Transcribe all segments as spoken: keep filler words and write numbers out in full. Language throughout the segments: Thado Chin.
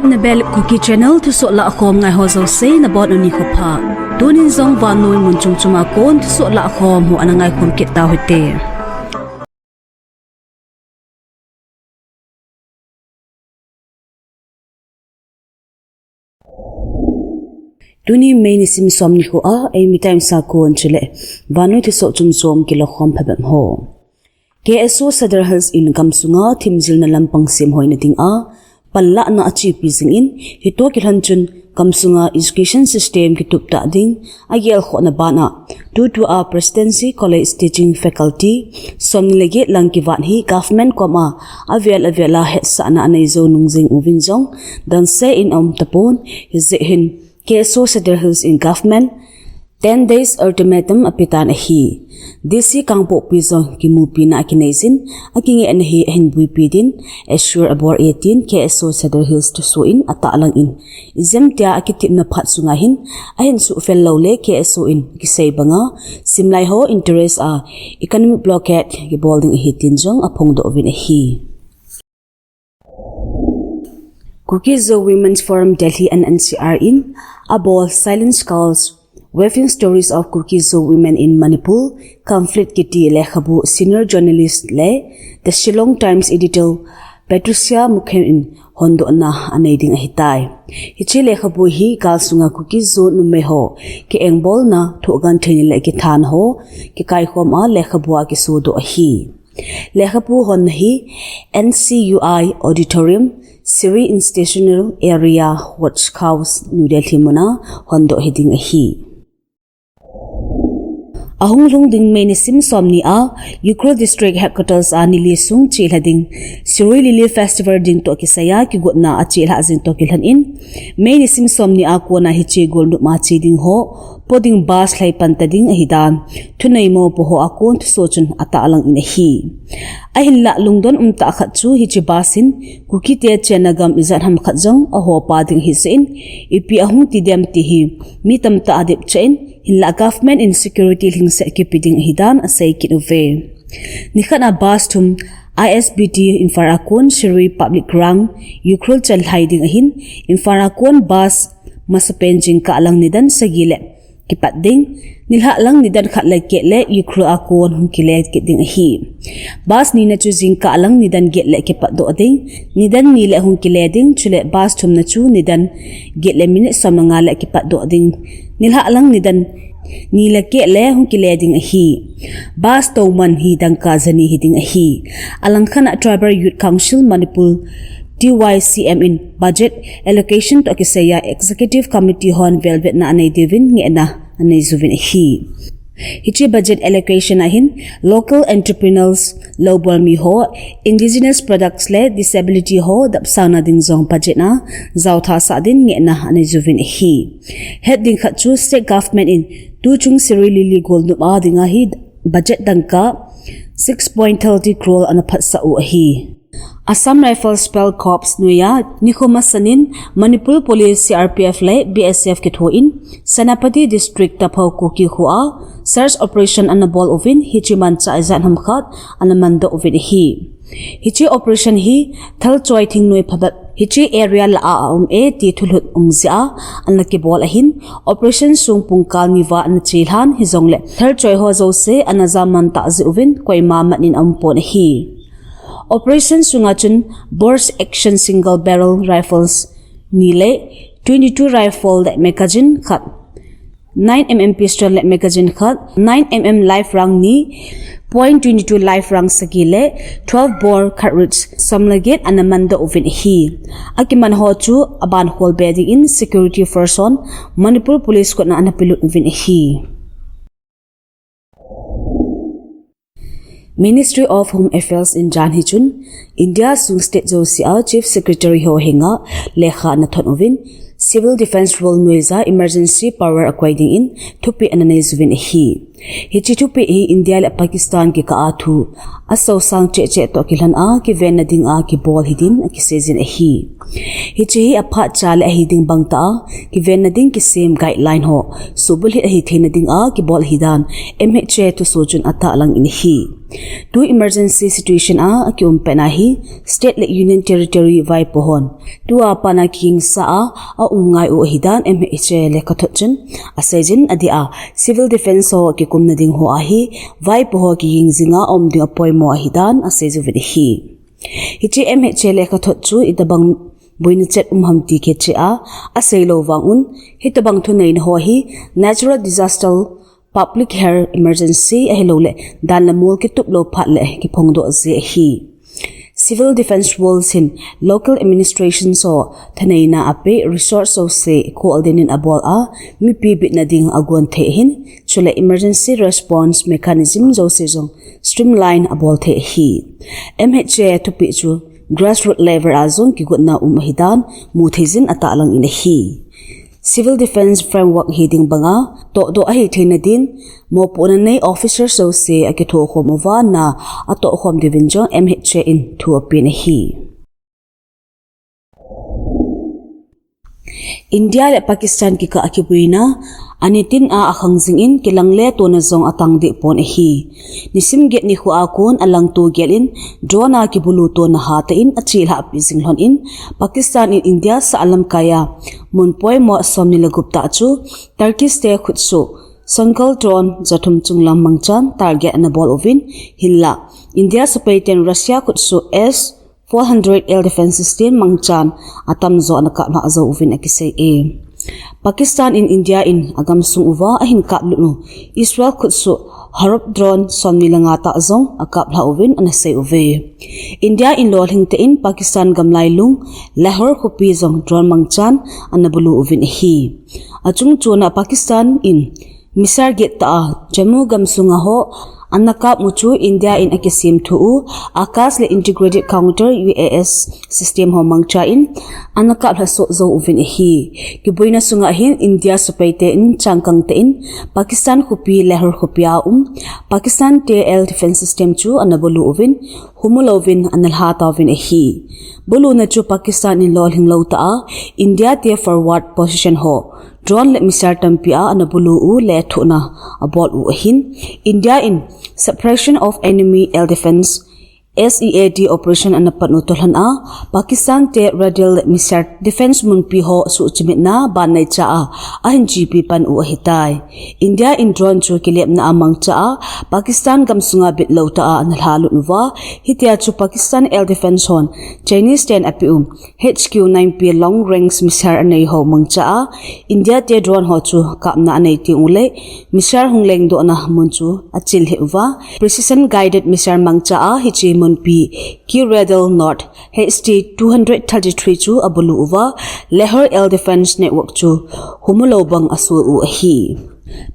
Nabel Kuki Channel thusoh lahkhom ngai ho jouse nabonun nikho pha. Tunin jong vannoi mun chom chom a kon thusoh lahkhom ho ana ngaikhom kit tauhite. Tuni May nisim som nikho a, Eimi Times a kon chule vannoi thusoh chom chom kilakhom phabep ho. K S O Sadar Hills in gamsunga thimjilna lampang semhoina dinga panlahna achepi jingin, hitoh kilhon chun gamsunga education system kituptah ding agelkhohna bana, tutua Presidency College Teaching Faculty somni le get lang kivat hi government koma avel avel a hetsahna anei jou nung jing uvin jong donsah in aum tapon, hijeh hin K S O Sadar Hills in government ten days ultimatum apetan ahi. D C Kangpokpi jong kimupina akineijin, akingehna hi ahin buipi din, assure abol e tin K S O Sadar Hills thusoh in atahlang in, ijemtia akitepna phat sunga hin ahin suhfel loule K S O in kisei banga, simlai ho interest a economic blockade kibol ding ahi tin jong aphongdoh uvin ahi. Kuki-Zo Women's Forum Delhi and N C R in abol Silence Calls, Weaving Stories of Kuki-Zo Women in Manipur, Conflict kiti lekhabu senior journalist le The Shillong Times editor Patricia Mukhem in hondohna anei ding ahitai. Hiche lekhabu hi galsunga Kuki-Zo numei ho kiengbolna, thohganthe ni le kithana ho kikaikhom a lekhabu a kisodoh ahi. Lekhabu honna hi N C U I Auditorium, Siri Institutional Area, Watch House, New Delhi muna hondoh hiding ahi. Ahung lhung ding May nisim somni a, Ukhrul District Headquarters a nili sung chelha ding Shirui Lily Festival ding toh kisaiya kigotna achelha jing toh kilhon in, May nisim somni a kona hiche golnop a che ding ho, po ding bus lhai pan ta ding ahidan, thunei mopo ho a kon thusoh chun atahlang in ahi. Ahinlah lungdon umtah khat chu hiche bus in Kukite chenna gam ijat ham khat jong ahopa ding ahi jeh in, ipi ahung ti dem ti hi mi tamtah adep cheh in, hinlah government in security lhingset kipe ding ahidan asei kit uve. Nikhat a bus thum I S B T Imphal a kon Shirui Public Ground, Ukhrul chan lhai ding ahin, Imphal a kon bus masapen jingkah lang nidan sagi le kipat ding, nilhah lang nidan khat le get le Ukhrul a kon hung kile kit ding ahi. Bus nina chu jingkah lang nidan get le kipatdoh ding, nidan ni le hung kile ding, chule bus thumna chu nidan get le minute som le nga le kipatdoh ding, nilhah lang nidan ni le get le hung kile ding ahi. Bus toman hi dangka jani hiding ahi. Alangkhat a Tribal Youth Council Manipur, T Y C M in budget allocation toh kisaiya Executive Committee hon velvetna anei diuvin ngehna anei juvin ahi. Hiche budget allocation a hin local entrepreneurs, loubol mi ho, indigenous products le disability ho dapsangna ding jong budget a jaotha sah din ngehna anei juvin ahi. Het ding khat chu state government in tuchung Shirui Lily golnop a dinga hi budget dangka six point thirty crore ana phatsah u ahi. Assam Rifles Pale Corps noiya nikho masan in Manipur Police, C R P F le B S F kitho in Senapati District Taphou Kuki khoa search operation ana bol uvin, hiche manchah ijat ham khat ana mandoh uvin ahi. Hiche operation hi thalchoi thingnoi phabep hiche area lah a aum e ti thulhut um jeh a ana kibol ahin, operation sung pungkal ni val ana chelhan hijongle thalchoi ho jouse ana jam man tah jeh uvin koima mat in aum pon ahi. Operation sunga chun bolt action single barrel rifles ni le twenty-two rifle le magazine khat, nine M M pistol le magazine khat, nine M M live round ni, point twenty-two live round sagi le twelve bore cartridge som le get ana mandoh uvin ahi. Akiman ho chu aban hol be ding in security force hon Manipur Police kotna ana pelut uvin ahi. Ministry of Home Affairs in jan hi chun India sung state jouse a Chief Secretary ho henga lekha ana thot uvin, Civil Defence Role noija emergency power akoi dingin thupeh ana nei uvin ahi. Hiche thupeh hi India le Pakistan kikah a thu asosang cheh cheh toh kilhon a kivenna dinga kibol hidin akiseijin ahi. Hiche hi aphat cha le ahi ding bangtah a kivenna ding kisem guideline ho suhbulhit ahi theina dinga kibol ahidan M H A thusoh chun atahlang in ahi. Tu emergency situation a akium petna hi state le union territory vaipo hon tua pat a kigingsa a aum ngai u ahidan M H A lekhathot chun aseijin, adeh a civil defence ho kikumna ding ho ahi vaipo ho kiging jinga aum ding apoimo ahidan aseijuve ahi. Hiche M H A lekhathot chu itobang boina chet um ham ti kiche a, aseilou vang un, hitobang thuneina ho hi natural disaster, public health emergency ahilouleh dan le mol kitup lou phat le kiphongdoh ji ahi. Civil Defence Force hin local administration ho thuneina ape, resource ho se kho al dingin abol a, mipi bitna ding agon thei ahin, chule emergency response mechanism ho se jong streamline abol thei ahi. M H A thupi chu grassroots level a jong kigotna um ahidan mu theijin atahlang in ahi. Civil Defence Framework hiding banga tohdoh ahi theina din mopohna nei officers ho se akithokhom uva na atohkhom diuvin jong M H A in thu apen ahi. India le Pakistan kikah a kibuina anitin a akhang jingin kilang le tona jong atang deh pon ahi. Nisim get nikho a kon alangto gel in drone a kibulu tona hatah in achelhah pi jing lhon in Pakistan in India sah lamkai a mun poimo somni le gup tah chu Turkish te khutsoh Sungal drone jathum chunglam mangchan target anabol uvin, hinlah India sepai ten Russia khutsoh S four hundred air defence system mangchan atamjo anakaplhah jou uvin akisei e. Pakistan in India in agamsung uva ahin kaplut u Israel khutsoh Harop drone somni le nga tah jong akaplhah uvin anasei uve. India in lolhing tah in Pakistan gamlailung Lahore khopi jong drone mangchan anabulu uvin ahi. Achung chon a Pakistan in missile get tah a Jammu gamsunga ho anakap u chu India in akisem thu u Akash le Integrated Counter U A S system ho mangcha in anakaplhah soh jou uvin ahi. Kibuina sunga hin India sepai ten changkang tah in Pakistan khopi Lahore khopi a um Pakistan te air defence system chu anabulu uvin, humu louvin analha tauvin ahi. Buluna chu Pakistan in lolhing lou tah a India te forward position ho drone le missile tampi a anabulu u lethuhna abol u ahin, India in Suppression of Enemy Air Defence, S E A D operation anapan u toh lhon a Pakistan te radar le missile defence munpi ho suhchimitna banneicha a ahin chepi pan u ahitai. India in drone chu kilepna a mangcha a Pakistan gamsunga bit lou tah a analha lut uva, hitia chu Pakistan air defence hon Chinese ten ape u H Q nine P long range missile anei ho mangcha a India te drone ho chu kapna anei teng uleh missile hung lengdohna mun chu achil lheh uva, precision guided missile mangcha a hiche munpi Ki Radar North H T two hundred thirty-three chu abulu uva, Lahore air defence network chu humu lou bang asol u ahi.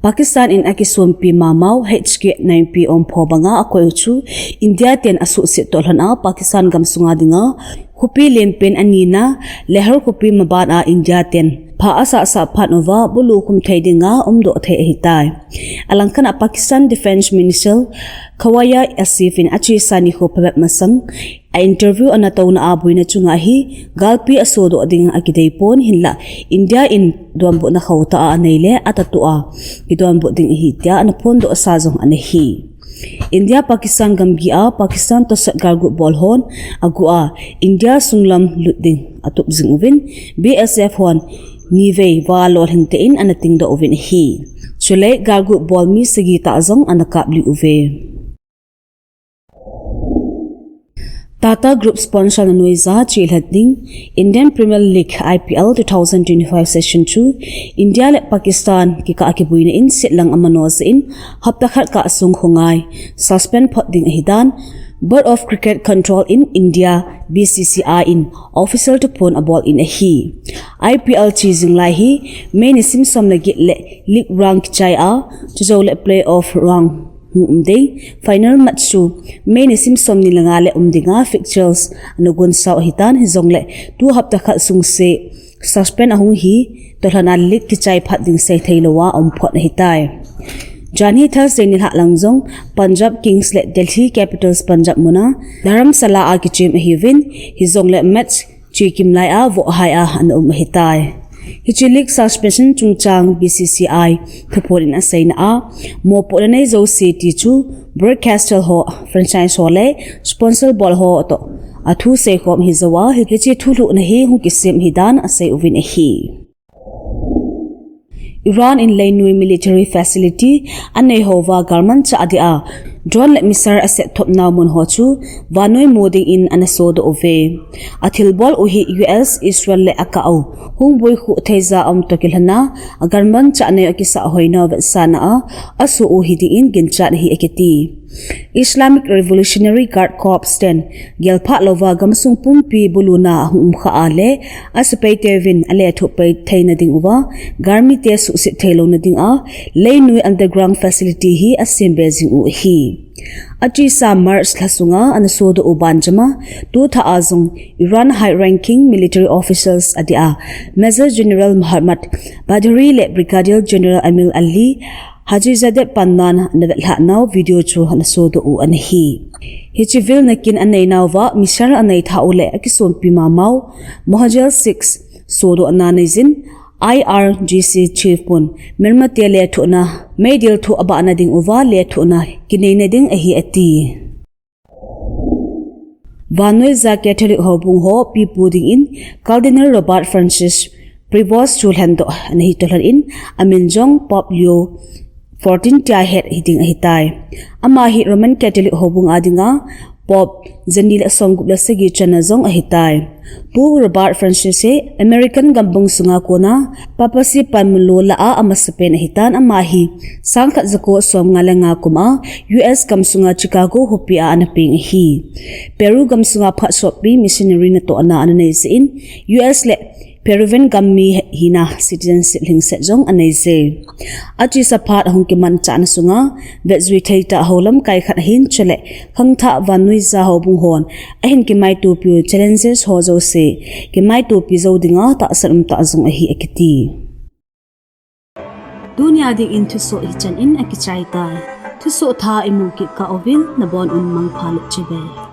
Pakistan in akisonpi mamau H Q nine P ompho banga akoi u chu India ten asuhset toh lhon a Pakistan gamsunga dinga khopi lenpen anina Lahore khopi maban a India ten pha asahsah phat uva bulu khum thei dinga umdoh thei ahitai. Alangkhat a Pakistan Defence Minister Khawaja Asif in achesa nikho phabep masang a interview anatouna a boina chunga hi galpi asodoh ding akidei pon, hinlah India in donbutna khauhtah a anei le atatoh a kidonbut ding ahi tia anaphondoh sa jong anahi. India Pakistan gamgi a Pakistan tosot galgut bol hon aguh a India sunglam lut ding atup jing uvin, B S F hon nivei va lolhing tah in anatingdoh uvin ahi. Chule galgut bol mi sagi tah jong anakaplih uve. Tata Group sponsor na noija chelhat ding Indian Premier League, I P L, two thousand twenty-five session chu India le Pakistan kikah a kibuina in setlang amano jeh in hapta khat kah sung khongai suspend phot ding ahidan Board of Cricket Control in India, B C C I, in official thuphon abol in ahi. I P L che jing lai hi May nisim som le get le league round kichai a, chujou le playoff round hung um ding. Final match chu May nisim somni le nga le um dinga fixtures ana gonsau ahitan, hijongle tu hapta khat sung se suspend ahung hi toh lhon a league kichai phat ding seithei louva aum phot ahitai. Janhi Thursday nilhah lang jong Punjab Kings le Delhi Capitals Punjab muna Dharamsala a kichem ahiuvin, hijongle match che kim lai a vohhai a ana um ahitai. Hiche league suspension chungchang B C C I thuphon in aseina a, mopohna nei jouse ti chu broadcaster ho, franchise ho le sponsor bol ho toh athu seikhom ahi jou a, hiche thulhuhna hi hung kisem ahi dan asei uvin ahi. Iran in leinoi military facility anei houva galmanchah dia drone le missile asetthop nau mun ho chu vannoi mu dingin ana sodoh uve. Athilbol u hi U S, Israel le akah u hung boikhuh thei ja um toh kilhona, agalmanchah nei u akisah hoina vetsahna a asoh u hi dingin ginchat ahi akiti. Islamic Revolutionary Guard Corps ten gelphah louva gamsung pumpi buluna ahung umkha a le asepai teuvin alethuh pai theina ding uva galmite suhset theilouna dinga leinoi underground facility hi asembe jing u ahi. Achesa March lha sunga ana sodoh u banjama, tuthah a jong Iran high-ranking military officials adia Major General Mohammad Badri le Brigadier General Amir Ali Hajizadeh pannan ana vetlhah nau video chu ana sodoh u ana hi. Hiche vilna kin anei nauva missile anei thah u le akisonpi mamau Mohajer six sodohna neijin, I R G C chief pun melmate lethuhna meidil thoh abahna ding uva lethuhna kineina ding ahi ati. Vannoija Catholic houbung ho pipu dingin Cardinal Robert Francis Prevost chu lhendoh ana hi toh lhon in, amin jong Pope Leo fourteen tia het hiding ahitai. Ama hi Roman Catholic houbung a dinga Pope jani le somgup le sagi channa jong ahitai. Pu Robert Francis hi American gambung sunga kona papacy panmun lo lah a amasapen ahitan, ama hi sangkhat jako somnga le nga kum a U S gam sunga Chicago khopi a ana peng ahi. Peru gam sunga phat sotpi missionary natohna ana nei jeh in U S le Peruvian gam mi hina citizenship lhingset jong anei je. Achesa phat ahung kimanchahna sunga vetjui thei tah hou lamkai khat ahin, chule khangthah vannoija houbung hon ahin kimaitopiu challenges ho jouse kimaitopi jou dinga tahsan umtah jong ahi akiti. Tunia dingin thusoh hichan in akichaitai. Thusoh thah imu kit kah uvin nabon un mangpha le chibai.